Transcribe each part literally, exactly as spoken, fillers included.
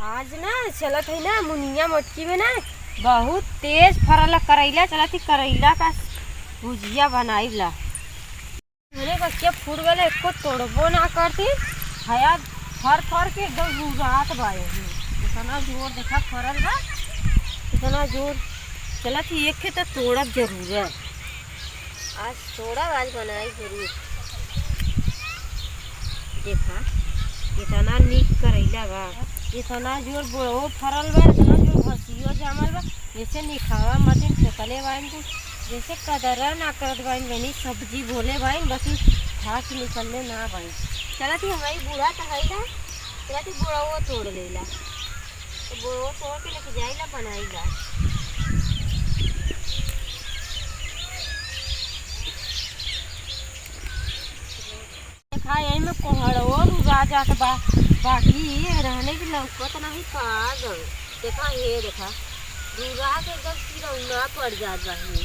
आज ना चलत है ना मुनिया मोटकी में ना बहुत तेज फरल करैला, चलत ही करैला का भुजिया बनाइला। मने बच्चे फूट गले, एको तोड़बो ना करती। हया फर फर के एकदम रुरात बा एहू। इतना जोर देखा फरल बा, इतना जोर चलत ही, एक खे तो तोड़ब जरूर है। आज तोड़ब, आज बनाई जरूर। देखा, इतना नीक करैला बा, इतना जोर बोड़ो फरल बा, इतना जोर घसियो जामल बा। जैसे निखावा मतिन फेंकले बाइन कुछ, जैसे कदरा ना करत बाइन, बनी सब्जी बोले बाइन, बस ई घास निकलले ना बाइन। चलत ही हमारी बूढ़ा तो है ना, चलत ही बूढ़ा वो तोड़ लेला। तो बोरो तोड़ के लेके जाइला, बनाइला। देखा, यही में कोहड़ो रुरा जात बा, बाकी रहने की लौकत नहीं पागल। देखा, ये देखा, रुरा के एकदम सिरौना पड़ जात बा ये।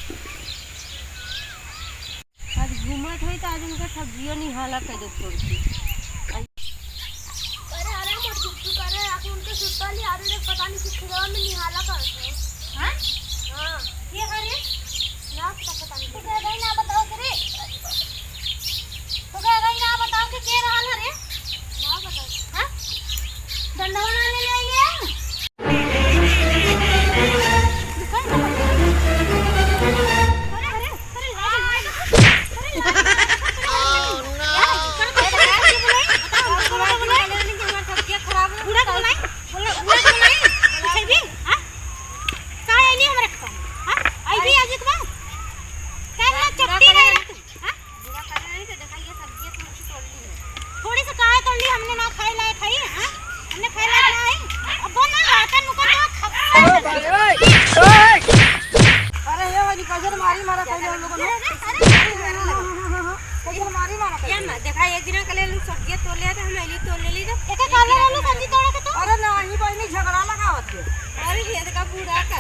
आज घूमत होई त आज उनका सब्जियो निहाला कर दे छोड़ के। अरे, अरे, मोर गुड्डू करे, आके उनके सुतल ही, अरे रे, पता नहीं किस खेतवा में निहाला कर दे। हाँ? हाँ। के हरे? ना पता, पता नहीं। तो क्या गई ना बताओ के रे? तो क्या गई ना बताओ के के रहल हरे? ना बताओ। हाँ? डंडवा ना ले ले आइए। थोड़ी सी काहे तोड़ ली, हमने ना खाए लायक है, हाँ? हमने खाए लायक ना है। अब बोल ना, लातन मुकर ना, खप-, अरे, ये वाली कैसे मारी मारा पहले हम लोगों ने? अरे, अरे, अरे, अरे, अरे, कैसे मारी मारा पहले? या ना, देखा, एक दिन कले लू सब्जी तोड़ लिया था, हम एली तोड़ ले ली तो। एका काले वालू सब्जी तोड़े के तो? अरे, नहीं, बहनी, झगड़ा लगावत है। अरे, ये देखा, बूढ़ा का।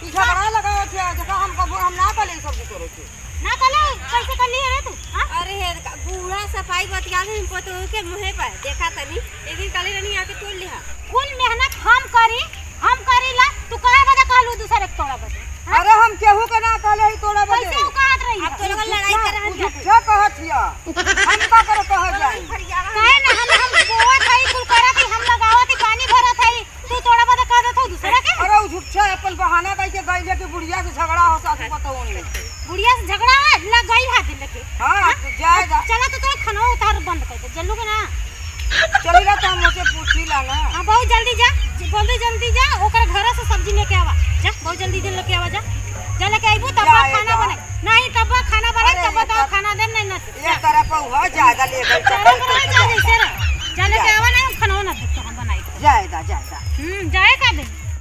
ई झगड़ा लगावत है, देखा, हम कबो, हम ना कले सब्जी तोड़े के। ना कले, कैसे कर लिए रे तू? हाँ? अरे हे, बूढ़ा सफाई बतिया ले, हम पतोह के मुँहे पर देखा तनी, एक दिन काले रहनी आके तोड़ लिहा। कुल मेहनत हम करी, हम करी ला, तू काहे बदे कहलू दूसरे के तोड़ा बदे? हाँ? अरे हम केहू के ना कहले ही तोड़ा बदे। कैसे औकात रही अब है? तो लोग लड़ाई कर रहे हैं। झूठा कहत हिया, हम का करे कह जाई? काहे ना हम, हम बोअत हई, कुल करत हई, हम लगावत हई, पानी भरत हई, तू तोड़ा बदे कह देत हो दूसरा के? अरे, उ झूठा अपन बहाना कह के गइले कि बुढ़िया से झगड़ा हो, सासू पतोह में। बुढ़िया से झगड़ा है, लग गई हाथ लेके। हाँ, हाँ? तू जा, अब जा। चला तो तोरा खाना उतार बंद कर दे, जल्लू के ना। चली जा, तो हम उसे पूछी ला ना। हाँ, बहुत जल्दी जा, जल्दी, जल्दी जा, ओकर घर से सब्जी लेके आवा। जा, बहुत जल्दी दिन लेके आवा, जा। जा लेके आइबू, तब जा, खाना जा। बनाई। नहीं, तब खाना बनाई, अरे, तब ये तो तर-, खाना दे, नहीं, नहीं। ये तरफ हुआ, ज्यादा लेकर चल।